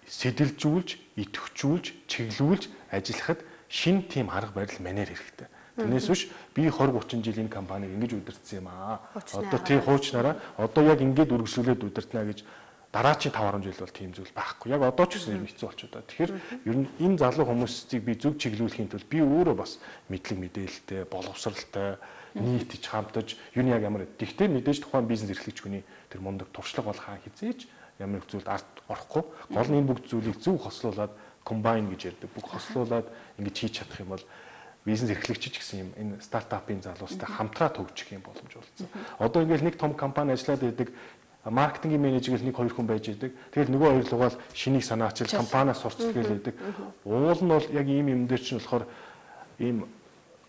Speaker 2: сэтэлжүүлж, идэвхжүүлж, чиглүүлж ажиллахад шин тийм арга барил манер хэрэгтэй. Тэрнээс биш би 20 30 жил энэ компанийг ингэж удирдсан юм аа. Одоо тийм хуучнараа одоо яг ингэж үргэлжлүүлээд удирдана гэж дараачийн 5 10 жил бол тийм зүйл байхгүй. Яг одоо ч гэсэн ер нь хэцүү болчиход байна. Тэгэхээр ер нь энэ залуу хүмүүсийг би зөв чиглүүлэхийн тулд би өөрөө бас мэдлэг мэдээлэлтэй, боловсралтай, нийтж хамтаж ер нь яг ямар. Гэхдээ мэдээж тухайн бизнес эрхлэгч хүний тэр мундаг туршлага бол хаа хизээж ямар нэг зүйлд ард орохгүй. Гол нь энэ бүгд зүйлийг зөв хослуулад combine гэж ярьдаг. Бүх хослуулад ингэж хийж чадах юм бол бизнес эрхлэгч гэсэн юм энэ стартапын залуустай хамтраа төгжих юм боломж болсон. Одоо ингээл нэг том компани ажиллаад байдаг, маркетингийн менежер гэл нэг хоёр хүн байж идэг. Тэгэл нөгөө хоёр лугаал шинийг санаачил компаниас сурцлал гэдэг. Уул нь бол яг ийм юм дээр чинь болохоор ийм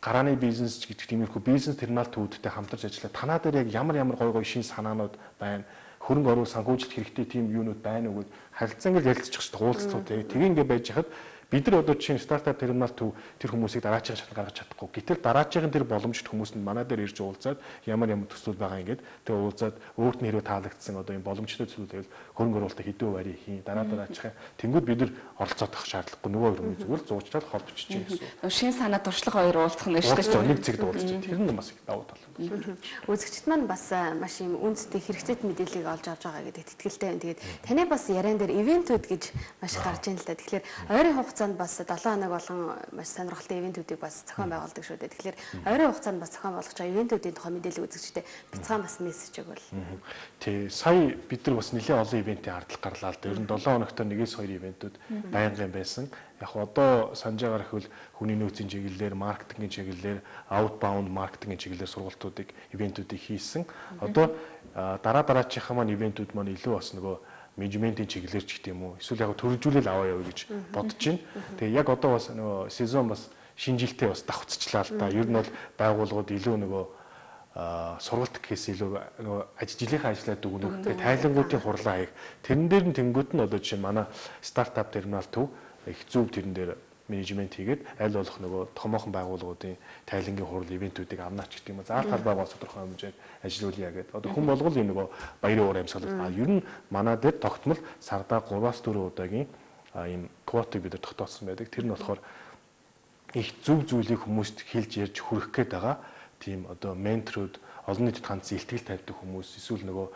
Speaker 2: гарааны бизнес ч гэдэг тиймэрхүү бизнес терминал төвүүдтэй хамтарч ажиллаа. Танаа дээр яг ямар ямар гой гой шин санаанууд байна. Хөрөнгө оруулалт санхүүжилт хэрэгтэй тийм юунууд байна уу гэд харилцаа ингээл ярилцчих шүү дээ, уулзтуу тий. Тэгээ ингээ байж хахад бид нар одоо жишээ нь стартап терминал төв тэр хүмүүсийг дараачийн шатнд гаргаж чадахгүй. Гэтэл дараачийн тэр боломжит хүмүүс нь манай дээр ирж уулзаад ямар ямар төслүүд байгаа ингээд тэгээ уулзаад өөрт нь хэрвээ таалагдсан одоо юм боломжтой зүйлүүд байвал хөрөнгө оруулалтыг хэдэн хувиар хийн дараа дараачихын тэнгууд бид нар оролцоод авах шаардлагагүй, нөгөө хоёр хүний зүгээр зуучлаад холбочих чинь гэсэн.
Speaker 3: Шин санаа туршлага хоёр уулзах нь шүү
Speaker 2: дээ. Нэг зэгт уулзчих. Тэр нь бас их давуу тал юм.
Speaker 1: Үзэгчд маань бас маш юм үнцтэй хэрэгцээт мэдээллийг олж авч байгаа гэдэгт итгэлтэй байна. Тэгээд таны бас яриан дээр ивентүүд гэж маш гарч ийн л да. Тэгэхээр ойрын хугацаанд бас 7 хоног болгон маш сонирхолтой ивентүүдийг бас зохион байгуулдаг шүү дээ. Тэгэхээр ойрын хугацаанд бас зохион болгож байгаа ивентүүдийн тухай мэдээлэл үзэгчтэй бяцхан бас мессеж өгвөл.
Speaker 2: Тий, сая бид нар бас нэлээд олон ивентийн ардлага гарлаа л да. Ер нь 7 хоногт 1-2 ивентүүд байнгын байсан. Яг одоо санаж байгаа гэхвэл хүний нөөцийн чиглэлээр, маркетингийн чиглэлээр, outbound маркетингийн чиглэлээр сургалтуудыг, ивентүүдийг хийсэн. Одоо дараа дараачихаа маань ивентүүд маань илүү бас нөгөө менежментийн чиглэлээр ч гэдэг юм уу. Эсвэл яг төрөлжүүлэл аваа явъя гэж бодож байна. Тэгээ яг одоо бас нөгөө сезон бас шинэ жилтэй бас давхцчлаа л да. Ер нь бол байгууллагууд илүү нөгөө сургалт гэхээс илүү нөгөө жилийнхээ ажлаа дүгнэх, тэгээ тайлангуудын хурлаа хийх. Тэрэн дээр нь тэнгууд нь одоо жишээ нь манай стартап терминал төв их зөв тэрэн дээр менежмент хийгээд аль болох нөгөө томоохон байгууллагуудын тайлангийн хурал ивентүүдийг авнаач гэдэг юм. Заалт талбай бас тодорхой хэмжээд ажиллуулъя гэдэг. Одоо хүн болгол юм нөгөө баярын уур амьсгал. А ер нь манай дээр тогтмол сардаа 3-4 удаагийн ийм квотыг бид нар тогтоосон байдаг. Тэр нь болохоор их зөв зүйлийг хүмүүст хэлж ярьж хүргэх гээд байгаа. Тийм одоо менторуд, олон нийтэд хандсан илтгэл тавьдаг хүмүүс, эсвэл нөгөө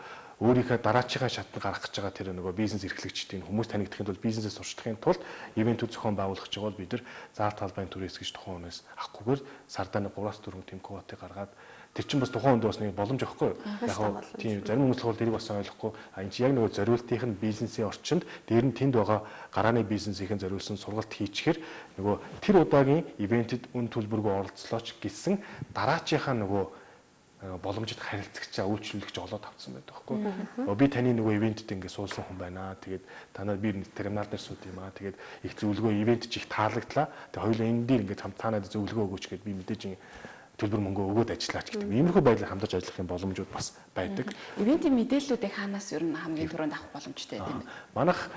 Speaker 2: өөрийнхөө дараачийнхаа шатнд гаргах гэж байгаа тэр нөгөө бизнес эрхлэгчдийн хүмүүс танигдахын тулд бизнесээ сурчлахын тулд ивентүүд зохион байгуулах гэж байгаа бол бид нар заалт талбайн түрээс гэж тухайн хүнээс авахгүйгээр сардаа 3-4 тэм квотыг гаргаад тэр чинь бас тухайн хүнд бас нэг боломж өгөхгүй юу. Яг нь тийм зарим хүмүүс болохоор тэрийг бас ойлгохгүй. А энэ чинь яг нөгөө зориултынх нь бизнесийн орчинд дээр нь тэнд байгаа гарааны бизнесийн зориулсан сургалт хийчихээр нөгөө тэр удаагийн ивентэд үн төлбөргүй оролцлооч гэсэн дараачийнхаа нөгөө боломжит харилцагчаа үйлчлүүлэгч олоод авцсан байдаг байхгүй. Би таны нөгөө ивентэд ингээд суусан хүн байна. Тэгээд танаа би терминал дээр сууд юм аа. Тэгээд их зөвлөгөө ивент чи их таалагдлаа. Тэгээд хоёулаа энэ дээр ингээд хамт танад зөвлөгөө өгөөч гэд би мэдээж төлбөр мөнгө өгөөд ажиллаач гэдэг. Иймэрхүү байдлаар хамтарч ажиллах юм боломжууд бас байдаг.
Speaker 3: Ивентийн мэдээллүүдийг хаанаас ер нь хамгийн түрүүнд авах боломжтой юм бэ?
Speaker 2: Манайх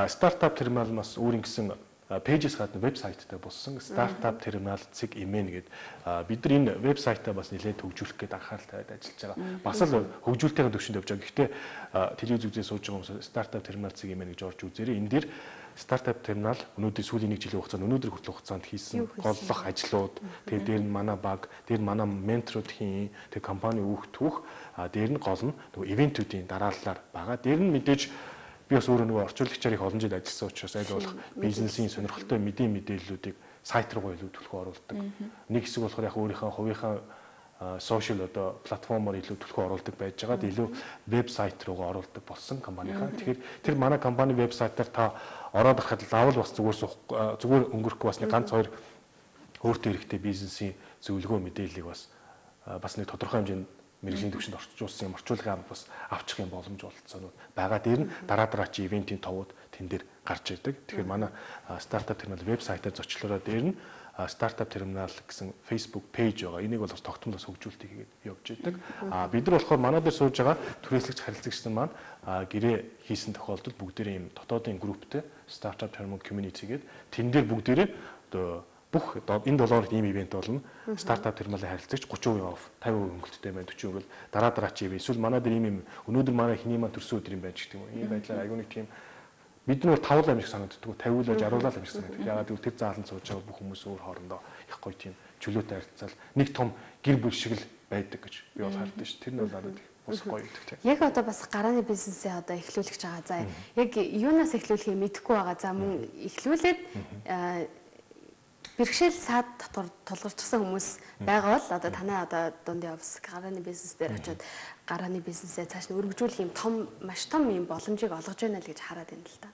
Speaker 2: стартап терминал бас өөрийн гэсэн пэйжээс гадна вебсайттай болсон стартап терминал цэг имэн гээд бид нар энэ вебсайтаа бас нэлээд хөгжүүлэх гээд анхаарал тавиад ажиллаж байгаа. Бас л хөгжүүлэлтийн төвшөнд явж байгаа. Гэхдээ телевиз үзээ сууж байгаа хүмүүс стартап терминал цэг имэн гэж орж үзээрэй. Энэ дээр стартап терминал өнөөдөр сүүлийн 1 жилийн хугацаанд өнөөдөр хүртэл хугацаанд хийсэн голлох ажлууд, тэгээ дээр нь манай баг, дээр нь манай менторууд хийн, тэгээ компани үүх түүх, дээр нь гол нь нөгөө ивентүүдийн дарааллаар байгаа. Дээр нь мэдээж би бас өөрөө нөгөө орчуулагчаар их олон жил ажилласан учраас аль болох бизнесийн сонирхолтой мэдээ мэдээллүүдийг сайт руугаа илүү түлхүү оруулдаг. Нэг хэсэг болохоор яг өөрийнхөө хувийнхаа сошиал одоо платформоор илүү түлхүү оруулдаг байж байгаад илүү вебсайт руугаа оруулдаг болсон компанийнхаа. Тэгэхээр тэр манай компани вебсайтаар та ороод харахад лавл бас зүгээр зүгээр өнгөрөхгүй бас нэг ганц хоёр өөртөө хэрэгтэй бизнесийн зөвлөгөө мэдээллийг бас бас нэг тодорхой хэмжээнд мэргэжлийн түвшинд орчуулсан юм орчуулгын бас авчих юм боломж бололцоонууд байгаа. Дээр нь дараа дараачийн ивентийн товууд тэн дээр гарч ирдэг. Тэгэхээр манай стартап терминал вебсайтаар зочлоороо дээр нь стартап терминал гэсэн Facebook пэйж байгаа. Энийг бол бас тогтмол бас хөгжүүлэлтийг хийгээд явж идэг. А бид нар болохоор манай дээр сууж байгаа түрээслэгч харилцагч нар маань гэрээ хийсэн тохиолдолд бүгдээрээ ийм дотоодын групптэй стартап терминал community гээд тэн дээр бүгдээрээ одоо бүх энэ 7 хоногт ийм ивент болно. Стартап терминалын харилцагч 30% off, 50% хөнгөлөлттэй байна, 40% гэл дараа дараач ивент. Эсвэл манай дээр ийм юм өнөөдөр манай хиний маань төрсөн өдөр юм байна ч гэдэг юм уу. Ийм байдлаар аюу нэг тийм бид нар тавл юм шиг санагддаг. 50 л 60 л юм шиг санагддаг. Ягаад гэвэл тэр зааланд сууж байгаа бүх хүмүүс өөр хоорондоо их гоё тийм чөлөөтэй харилцаал нэг том гэр бүл шиг л байдаг гэж би бол хардаг ш. Тэр нь бол надад бас гоё гэдэг тийм.
Speaker 1: Яг одоо бас гарааны бизнесээ одоо эхлүүлэх гэж байгаа. За яг юунаас эхлүүлэхээ мэдэхгүй байгаа. За мөн эхлүүлээд бэрхшээл саад дотор тулгарчсан хүмүүс байгаа бол одоо танай одоо дундын офис гарааны бизнес дээр очиод гарааны бизнесээ цааш нь өргөжүүлэх юм том маш том юм боломжийг олгож байна л гэж хараад байна л да.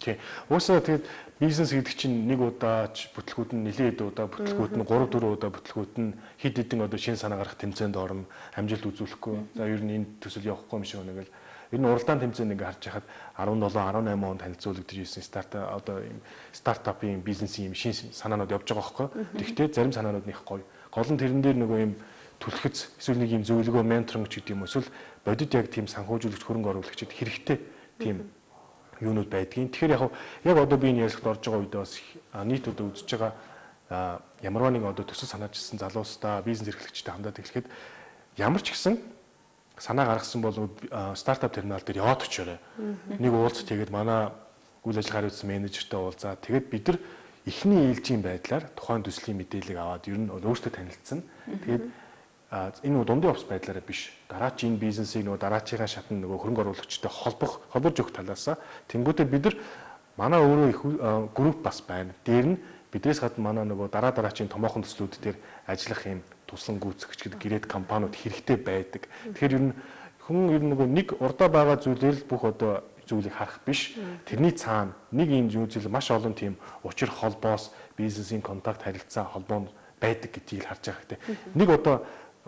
Speaker 2: Тийм. Уусаа тэгээд бизнес гэдэг чинь нэг удаач бүтлгүүд нь нэлээд хэд удаа бүтлгүүд нь 3 4 удаа бүтлгүүд нь хэд хэдэн одоо шинэ санаа гарах тэмцээнд орно, амжилт үзүүлэхгүй. За ер нь энэ төсөл явахгүй юм шиг байна гэл. Ер нь уралдаан тэмцээнд ингээ харж байхад 17 18 онд танилцуулагдаж ирсэн старт одоо ийм стартапын бизнесийн юм шинэ санаанууд явж байгаа байхгүй. Тэгэхдээ зарим санаанууд нь их гоё. Гол нь тэрэн дээр нөгөө юм түлхэц эсвэл нэг юм зөвлөгөө менторинг ч гэдэг юм уу эсвэл бодит яг тийм санхүүжүүлэгч хөрөнгө оруулагчид хэрэгтэй тийм юунууд байдгийн. Тэгэхээр яг одоо би энэ ярилцлагад орж байгаа үедээ бас нийт одоо үзэж байгаа ямарваа нэгэн одоо төсөл санаачилсан залуустаа бизнес эрхлэгчтэй хандаад эхлэхэд ямар ч гэсэн санаа гаргасан бол стартап терминал дээр яваад очоорой. Нэг уулзалт хийгээд манай үйл ажиллагаа хариуцсан менежертэй уулзаа. Тэгээд бид нар эхний ээлжийн байдлаар тухайн төслийн мэдээллийг аваад ер нь өөртөө танилцсан. Тэгээд энэ дундын офс байдлаараа биш. Дараачийн бизнесийг нөгөө дараачийнхаа шатнд нөгөө хөрөнгө оруулагчтай холбох, холбож өгөх талаасаа тэнгуүтээ бид нар манай өөрөө их групп бас байна. Дээр нь биднээс гадна манай нөгөө дараа дараачийн томоохон төслүүд дээр ажиллах юм туслан гүйцэтгэгч гэдэг гэрээт компаниуд хэрэгтэй байдаг. Тэгэхээр ер нь хүн ер нь нөгөө нэг урдаа байгаа зүйлээр л бүх одоо зүйлийг харах биш. Тэрний цаана нэг ийм зүйл маш олон тийм учир холбоос, бизнесийн контакт харилцаа холбоо байдаг гэдгийг л харж байгаа хэрэгтэй. Нэг одоо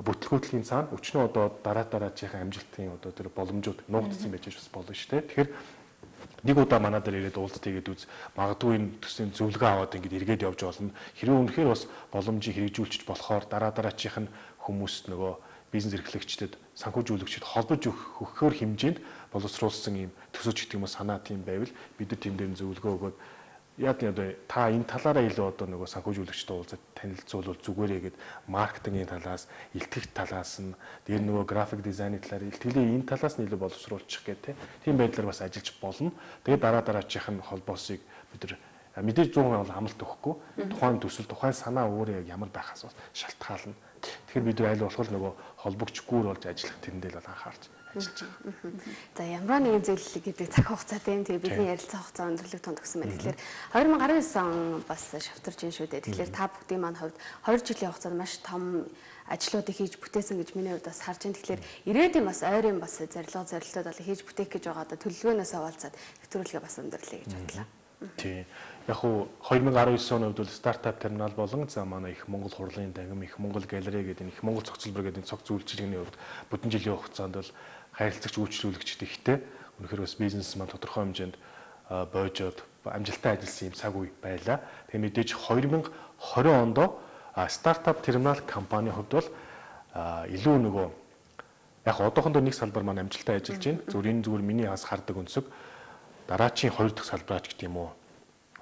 Speaker 2: бүтлгүүтлийн цаана өчнөө одоо дараа дараачихын амжилтын одоо тэр боломжууд нуугдсан байж бас болно шүү дээ. Тэгэхээр нэг удаа манай дээр ирээд уулзалт хийгээд үз магадгүй энэ төслийн зөвлөгөө аваад ингээд эргээд явж болно. Хэрвээ үнэхээр бас боломжийг хэрэгжүүлчих болохоор дараа дараачих нь хүмүүст нөгөө бизнес эрхлэгчдэд санхүүжүүлэгчдэд холбож өгөхөөр хэмжээнд боловсруулсан юм төсөөж гэдэг юм уу санаа тийм байвал бид нар тийм дээр нь зөвлөгөө өгөөд яг одоо та энэ талаараа илүү одоо нөгөө санхүүжүүлэгчтэй уулзаад танилцуулбал зүгээрээ гэд маркетингийн талаас, илтгэх талаас нь, дээр нөгөө график дизайны талаар илтгэлийн энэ талаас нь илүү боловсруулчих гэх тийм байдлаар бас ажиллаж болно. Тэгээд дараа дараачих нь холбоосыг бид нар мэдээж 100% бол амлалт өгөхгүй. Тухайн төсөл, тухайн санаа өөрөө яг ямар байхаас бас шалтгаална. Тэгэхээр бид нар аль болох нөгөө холбогч гүр болж ажиллах тэрэндээ л бол анхаарч ажиллаж байгаа.
Speaker 1: За ямар нэгэн зүйл гэдэг цаг хугацаатай юм. Тэгээ бидний ярилцах хугацаа өндөрлөг тунд өгсөн байна. Тэгэхээр 2019 он бас шавтарч ин шүү дээ. Тэгэхээр та бүгдийн маань хувьд 2 жилийн хугацаанд маш том ажлуудыг хийж бүтээсэн гэж миний хувьд бас харж байна. Тэгэхээр ирээдүйн бас ойрын бас зорилго зорилтууд бол хийж бүтээх гэж байгаа одоо төлөвлөгөөнөөс хаваалцаад нэвтрүүлгээ бас өндөрлөе гэж бодлоо.
Speaker 2: Тийм. Яг уу 2019 оны хувьд бол стартап терминал болон за манай их Монгол хурлын танхим, их Монгол галерей гэдэг энэ их Монгол цогцлбор гэдэг энэ цог үйлчилгээний хувьд бүтэн жилийн хугацаанд бол харилцагч үйлчлүүлэгчд ихтэй. Үнэхээр бас бизнес маань тодорхой хэмжээнд бойжоод амжилттай ажилласан юм цаг үе байлаа. Тэгээ мэдээж 2020 онд стартап терминал компанийн хувьд бол илүү нөгөө яг одоохондоо нэг салбар маань амжилттай ажиллаж байна. Зүгээр энэ зүгээр миний хас хардаг өнцөг дараачийн 2 дахь салбараач гэдэг юм уу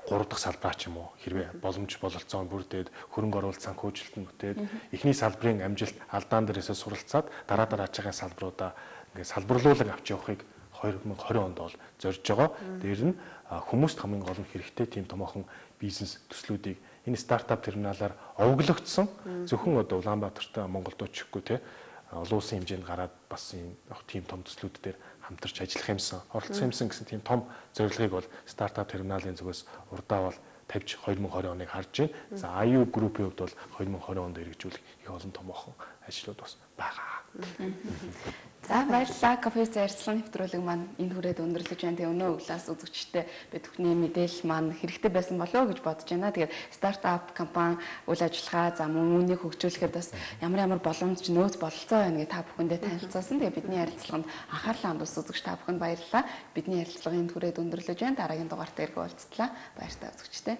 Speaker 2: 3 дахь салбараач юм уу хэрвээ боломж бололцоо бүрдээд хөрөнгө оруулалт санхүүжилт нь бүтээд эхний салбарын амжилт алдаан дээрээсээ суралцаад дараа дараачихаа салбаруудаа ингээд салбарлуулан авч явахыг 2020 онд бол зорж байгаа. Дээр нь хүмүүст хамгийн гол нь хэрэгтэй тийм томоохон бизнес төслүүдийг энэ стартап терминалаар овоглогдсон зөвхөн одоо Улаанбаатартай Монголд очихгүй те олон улсын хэмжээнд гараад бас энэ тийм том төслүүд дээр хамтарч ажиллах юмсан, оролцох юмсан гэсэн тийм том зорилгыг бол стартап терминалын зүгээс урдаа бол тавьж 2020 оныг харж байна. За IU Group-ийн хувьд бол 2020 онд хэрэгжүүлэх их олон томоохон ажлууд бас байгаа.
Speaker 3: За баярлалаа. Кофе зарцлан нэвтрүүлэг маань энэ хүрээд өндөрлөж байна. Тэгээ өнөө өглөөс үзэгчтэй бид бүхний мэдээлэл маань хэрэгтэй байсан болов уу гэж бодож байна. Тэгээд стартап компани үйл ажиллагаа за мөн үүнийг хөгжүүлэхэд бас ямар ямар боломж нөөц бололцоо байна гэж та бүхэндээ танилцуулсан. Тэгээ бидний ярилцлаганд анхаарлаа хандуулсан үзэгч та бүхэнд баярлалаа. Бидний ярилцлага энэ хүрээд өндөрлөж байна. Дараагийн дугаартаа эргэн уулзтлаа. Баяртай үзэгчтэй.